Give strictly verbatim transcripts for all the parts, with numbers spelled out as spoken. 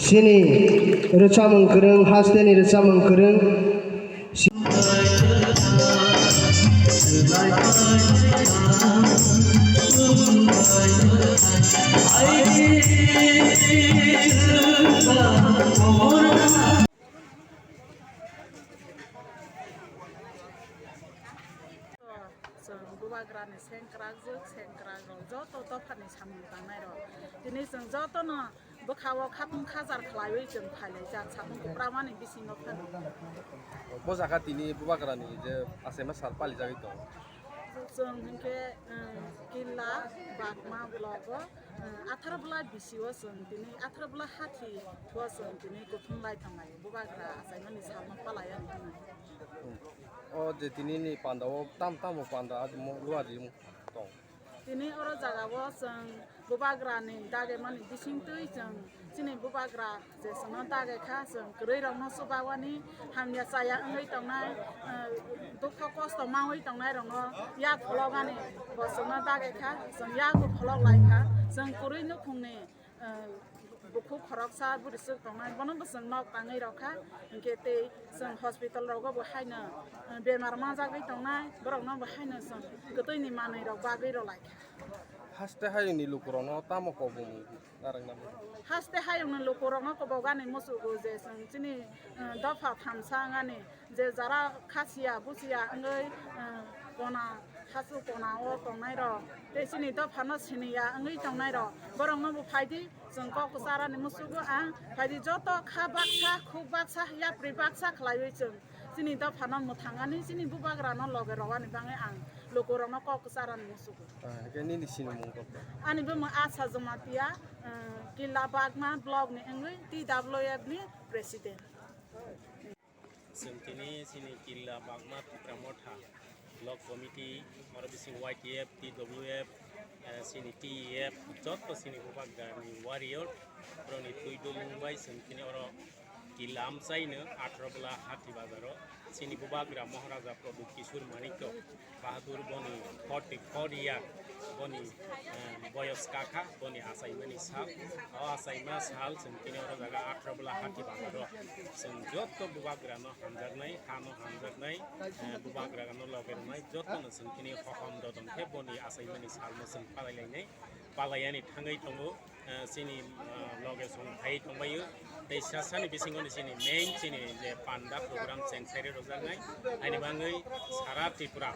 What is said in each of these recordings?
Chini rwchapmung kwrwng, hasteni rwchapmung kwrwng. Chwng bubagrani sengkrakjwk, sengkrakrok joto dophani samung tangnairok. Tini chwng jotono bwkhao khatung khajar khlaiwi chwng phailaijak, satung kwpramani bisingo phano. Bo jaga tini bubagrani je achaima sal palijagwi tongo. Chwng hinkhe, um, Killa Bagma blogo, um, Atharobla bisio chwng tini Atharobla hathi o chwng tini kuthum lai tonglaio, bubagra achaimani salno palaiya hinwi. Hmm. O je tinini pandao tam tamo panda adi mo luadi tong. Tini oro jagao chwng bubagrani dagimani bisingtwi chwng chini bubagra je chwngno dagikha, chwng kwrwirokno chubawani, hamya chaya wngwi tongnai, eh, dukho kosto manwi tongnairokno yak pholokani bo chwngno dagikha, chwng yakbo pholoklaikha, chwng kwrwi nukhungni, eh, bukhuk khoroksa bwrwi swk tongnai, bono bo chwng nok tangwi rokha, hinkhe tei chwng hospital rogo bo haino, eh, bemar manjagwi tongnai, borokno bo haino chwng kwtwini manwirok bagwi rwlaikha. Haste hayungni lukurokno tamo kobongmung narwkna muchung? Haste hayungni lukurokno kobogani muchugo je chwng chini, eh, dopha thamsa wngani je jara khasiya buchiya wngwi, eh, kona hasu kona o tongnai rok tei chini dophano siniya wngwi tongnai rok borokno bo phaidi chwng kok kwcharani muchugo ang phaidi joto kha baksa khuk baksa yapri baksa khlaiwi chwng chini dophano mwthangani chini bubagrano loge rwani bagwi ang lukurokno kok kwcharani muchugo. Ah, hwnkhe nini sinimung kok? Ani bumung Asha Jamatia, eh, Killa Bagma block ni wngwi T W F ni president. Chwng tini chini Killa Bagma Tipra Motha Block Committee, oro bising Y T F, T W F, eh, chini T E F, joto chini bubagrani warrior, borokni twi dulung bai chwng tini oro Killa amchaino Atharobla Hathi Bazaro chini bubagra Maharaja Pradyut Kishore Manikya Bahadur boni forty four year boni, eh, boyos kakha boni achaimani sal. O achaima sal chwng tini oro jaga Atharobla Hathi Bazaro chwng joto bubagrano hamjaknai, hano hamjaknai, eh, bubagrano loge rwnai jotono chwng tini hohom dodon khe boni achaimani salno chwng palailainai, palaiyani thangwi tongo. Eh, chini, eh, loge song phai tongbaio. Tei sasani bisingo ni chini main chini je panda program cheng sairi rwjaknai. Ani bangwi sara Tripura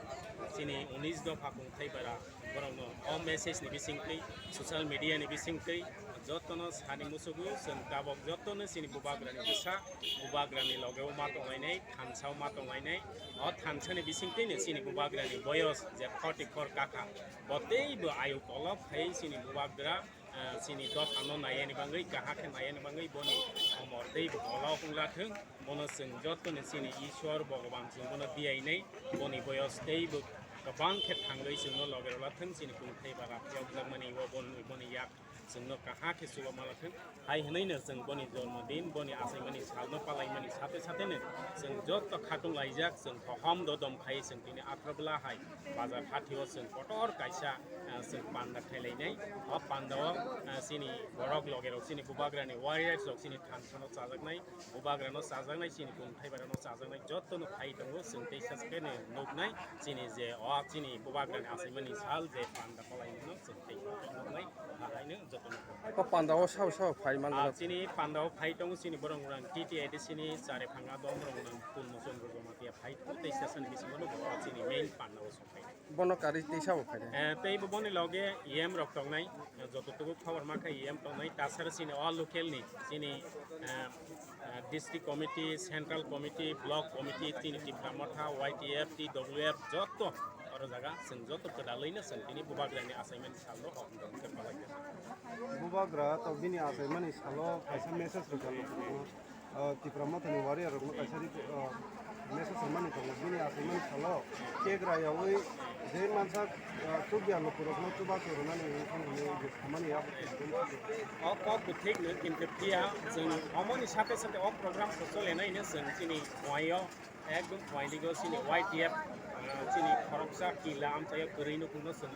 chini unis dopha kungthai bara borokno o message ni bisingtwi social media ni bisingtwi jotono sani musugo chwng tabok jotono chini bubagrani bwsa bubagrani logeo ma tonglainai thansao ma tonglainai. O thansani bisingtwino chini bubagrani boyos je forty four kakha bo teibo ayuk kolok phai chini bubagra ah, chini dophano naiyani bangwi, kaham khe naiyani bangwi boni omor tei bwkha o wngla thung. Bono chwng jotono chini Ishwar Bhogoban chwng bono diyainai, boni boyos tei bo kwbang khe thangwi chwngno loge rwla thung, chini kungthai bara phiyokjakmani o boni, boni yak chwngno kaham khe chuba mala thung. Hai hwnwino chwng boni jormo din, boni achaimani salno palaimani sate sateno chwng joto khatung laijak, chwng hohom dodom khai chwng tini Atharobla hai bazar hathio chwng kotor kaisa, ah, chwng panda khailainai. O pandao, ah, chini borok logerok, chini bubagrani warriors rok, chini thansano chajaknai, bubagrano chajaknai, chini kungthai barano chajaknai, jotono phai tongo. Chwng teisa khe nuknai, chini je o chini bubagrani achaimani sal je panda khwlainai no chwng teisa khe nuknai, haino jotono. O pandao sao sao phai manjak? Ah, chini pandao phai tongo, chini borok rang T T A D C ni chare phanga dom rok nang Purno Chandra Jamatia phai tongo, teisa sani bisingo no bo chini main pandao sok phai. Bono kari teisa bo phai de? Eh, tei bo boni loge E M rok tongnai, eh, joto tugu khobor ma khe E M tongnai, tasara chini o local ni, chini, eh, eh, district committee, central committee, block committee, chini Tipra Motha, Y T F, T W F, joto oro jaga chwng joto kwdalwi no chwng tini bubagrani achaimani salno o hwnwi khe palai kha. Bubagra to bini achaimani salo kaisa message rwkha. Ah, Tipra Mothani warrior rokno kaisa ri-, ah, message rwmani tongo. Bini achaimani salo kegra yaui je mansa, ah, chukya lukurokno chubachu rwnani wngkha hwnwi je samani abo. O kok bo thik no, kintu phiya chwng omoni sate sate o program khe chole nai no chwng chini phuaio, ekdom phuai digo chini Y T F, ah, chini khoroksa kila amchaio kwrwi no kuno chwng